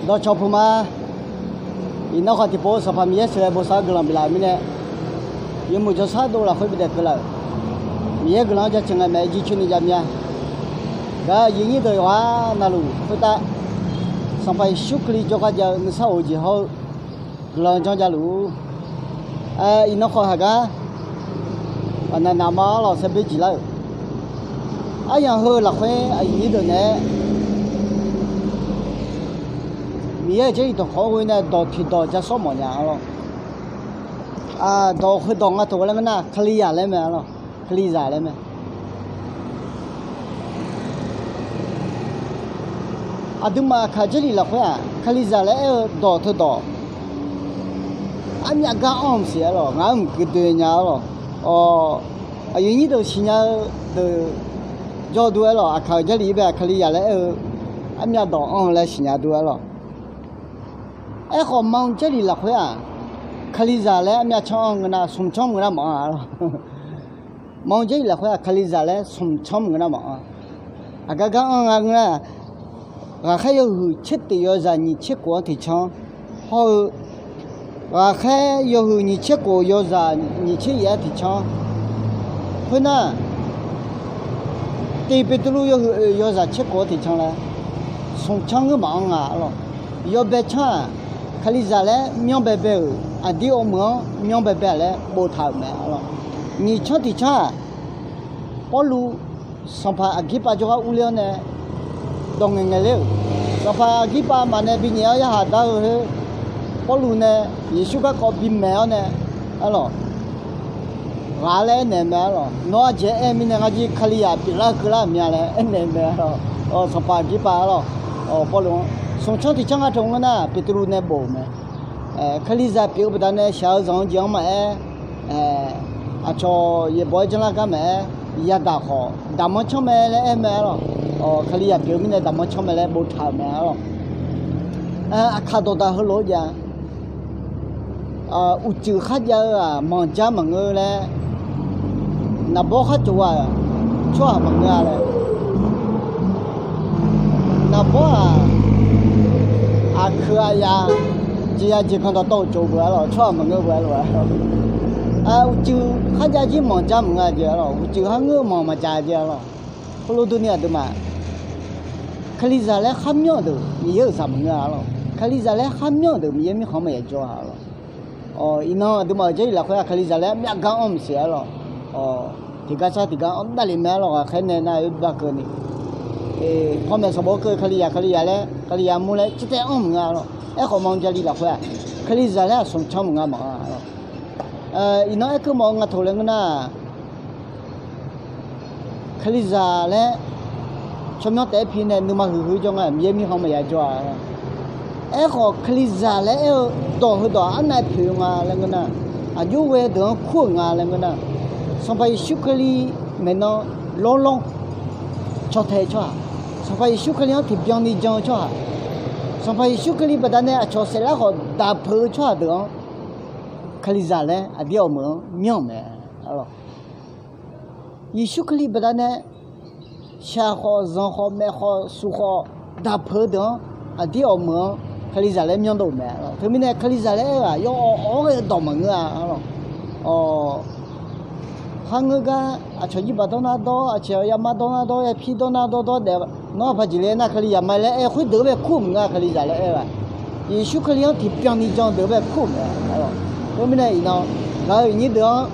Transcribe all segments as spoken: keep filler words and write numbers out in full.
Dawqcawq puq ma. Iqnan khawf tiqpov Sanqpaq Miqyaer sheuqghae bosav-eu guiqlanq biflaf-euq mirnae, yawmuiq jawrshar dov lafkhoer bidaef keuvlaf-euq Miqyaer guiqlanq-anr jaceuq ngae maeq-aer jircoer ni jav mir-a. Gaq-euq aqyuif aqnyir deuq yawqghaq navluf khoertav, Sanqpaq Yeqsur Kali jawrgar jav-eu nuisar of-eu jeq hawr-eu guiqlanq janr javluf-ur. Iqnan khawf haq gar aqnavnavma-anr lawq saevber jiq lar-euq. Aryamq heu lafkhoer aqyuif aqnyir deuq naeq-aer Miqyaer-euq Jarlif dawqkawq-anr ghoe nae dawq tiqdawq ja sawr mawf nya-a lawr. Dawq heudawq nga toq ghae laer ngeur nar, Kalizaq laer mae-a lawr. Kalizaq laer mae. Aqduimaf Aqkaq Jarlif lafkhoer-aq, Kalizaq laer aer-eu dawq teudawq armyav gar anr-eu maqsiq-aer lawq, ngaq-anr mqgui doe nya-a lawq. Aqyuif aqnyir deuq siqnya-eu deuq jawr dur-aer lawq, Aqkaq-euq Jarlif-ir bae Kalizaq laer aer-eu armyav dawq anr-eu laer siqnya dur-aer lawq. Aerkhawf, Manq Jarlif lafkhoer-aq, Kalizaq laer armyav canr anr ngeur nar, smq canr mq ngeur nar maqanr-a lawq. Manq Jarlif lafkhoer-aq, Kalizaq laer smq canr mq ngeur nar maqanr. Aqgar gar anr nga ngeur nar, ghaqkhaer yawhuiq tser tif yawzaq nyiq tser khof-anr tiqcanr hawr-eu, ghaqkhaer yawhuiq nyiq tser khof yawzaq nyiq tser yaef-aer tiqcanr. Khoernar, Tiq Beqtuvluv yawhuiq oeq yawzaq tser khof-anr tiqcanr laer smq canr ngeur maqanr nga-a lawq. Yawbae canr-aq, Kalizaq laer myanrbae bae-euq aqdir awv meuq-anr myanrbae bae-a laer boftaq-euq mae-a lawq. Nyiq canr tiqcanr-aq, Pawrluv Sanqpaq Aqgirpav jawrgar urler-awr nae dawq ngaeqngaeq ler-euq, Sanqpaq Aqgirpav maqnae binyaef-awr yarhaq dar-eu khoer, Pawrluv nae Yeqsur garkawv bimaeq-awr nae, arlawq, ghaq laer aernaeq mae-a lawq. Nawr aqjeq aer-eu mirnae ngar jir Kalizaq pyeuflar keuvlar-euq mya laer aernaeq mae-a lawq. Sanqpaq Aqgirpav-a lawq, Pawrluv-anr smq canr tiqcanr nga teu ngeur nar, Beqtuvluv nae bof-euq mae. Kalizaq pyeuf-eu baqdanae shaq-eu zanq-eu jeq-anr maqaer, aqcawq yaeqbawq-aer janrlar gar maqaer, yadaq khawf daqmanr canr mae laer aer mae-a lawq. Kalizaq pyeuf-eu mirnae daqmanr canr mae laer boftaq-euq mae-a lawq. Aqkaq dawqdaq heulof-aer jav-a. Uqcif kharjav-eu-aq manq jar maqngeur laer, naqbawr khar cof-aq tsawrhaq maqngeur-a laer. Naqbawr-aq aqkeuq aqyaf jeqya jeqganq dawqtawv-euq cof beu-a lawq, tsawrhaq maqngeur beu-a lawq. Uqcif kharjav jir manq jar maqngeur-a jeq-a lawq, uqcif kharngeur-eu manq maqjav jeq-a lawq. Khoerlof durni aqduimaf, Kalizaq laer kharmyanr-euq deuq Miqyaer-euq zaq maqngeur-a lawq. Kalizaq laer kharmyanr-euq deuq Miqyaer mirkhanq-anr maqya jawr-a lawq. Iqnan aqduimaf-euq Jarlif lafkhoer-aq, Kalizaq laer armyav gar anr maqsiq-a lawq. Tiqgar sar tiqgar anr davlef mae-a lawq, ghaqkhaer nae nar-eu baqkeuvni, panmaeq sanqbof-aer keuv Kalizaq Kalizaq laer Kalizaq mur laer cirtaev anr maqnga lawq. Aerkhawf Manq Jarlif lafkhoer-aq, Kalizaq laer-aq smq canr maqnga maqanr-a lawq. Iqnan aerkeuv mawf-eu nga toq laer ngeur nar, Kalizaq laer tsawrmyanr taef-aer pi nae nuima huiqhuiq jawr nga, Miqyaer mirkhanq maqya jawr-a. Aerkhawf Kalizaq laer aer-eu dawq heudawq arnav poeq-eu nga laer ngeur nar, aqjox ghae-eu deuq-anr kur-euq nga laer ngeur nar, Sanqpaq Yeqsur Kali maeqnan lawrlawr cawtae tsawrhaq, Sanqpaq Yeqsur Kali-anr tiqbyan ni jan-eu tsawrhaq, Sanqpaq Yeqsur Kali baqdanae aqcawq saeflar khawf daqpeuq-eu tsawrhaq deuq-anr Kalizaq laer aqdir awq meuq-anr myanr-euq mae. Yeqsur Kali baqdanae shaq khawf, zanq khawf, maef khawf, suq khawf, daqpeuq-eu deuq-anr aqdir awq meuq-anr Kalizaq laer myanr dov-euq mae. Teumirnae Kalizaq laer aer-eu-aq yawawq awq-anr ghae-eu dawq maqngeur-a lawq. Kharngeur gar aqcawq jirbaq dawrnar dawr, aqcawq yama dawrnar dawr, yapir dawrnar dawr dawr daef, nawr aqpaq jeq le aernar Kalizaq ma laer aer khoerdeuq-anr bae kur-euq maqngeur-a. Kalizaq laer aer-eu-aq Yeqsur Kali-anr tiqbyan ni jan-eu deuq-anr bae kur-euq mae. Khoermirnae iqnan, ngaq-euq iqnyir deuq-anr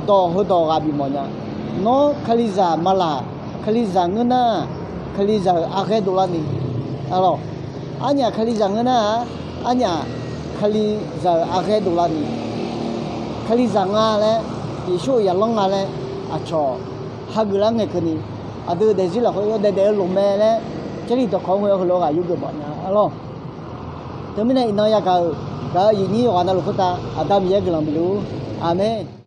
dawq heudawq ghaq bif mawf nya. Nawr Kalizaq maqlaq, Kalizaq ngeur nar, Kalizaq-euq arghaer dovlar ni, arlawq, arnyaf Kalizaq ngeur nar-aq, arnyaf Kalizaq-euq arghaer dovlar ni, Kalizaq nga laer, Yeqsur-euq yaqlanr nga laer aqcawq hageuf lar ngae keuvni, aqdui-euq daefzir lafkhoer yawdaef daef-eu lof mae laer, Jarlif dawqkawq-anr ghoe-awr heulof-aer ghaq yurgeuf mawf nya, arlawq. Teumirnae iqnan yagaq-euq gaq-eu aqyuif aqnyir yawqghaq navluf khoertav Aqda Miqyaer guiqlanq bifluf-ur. Aqmeq.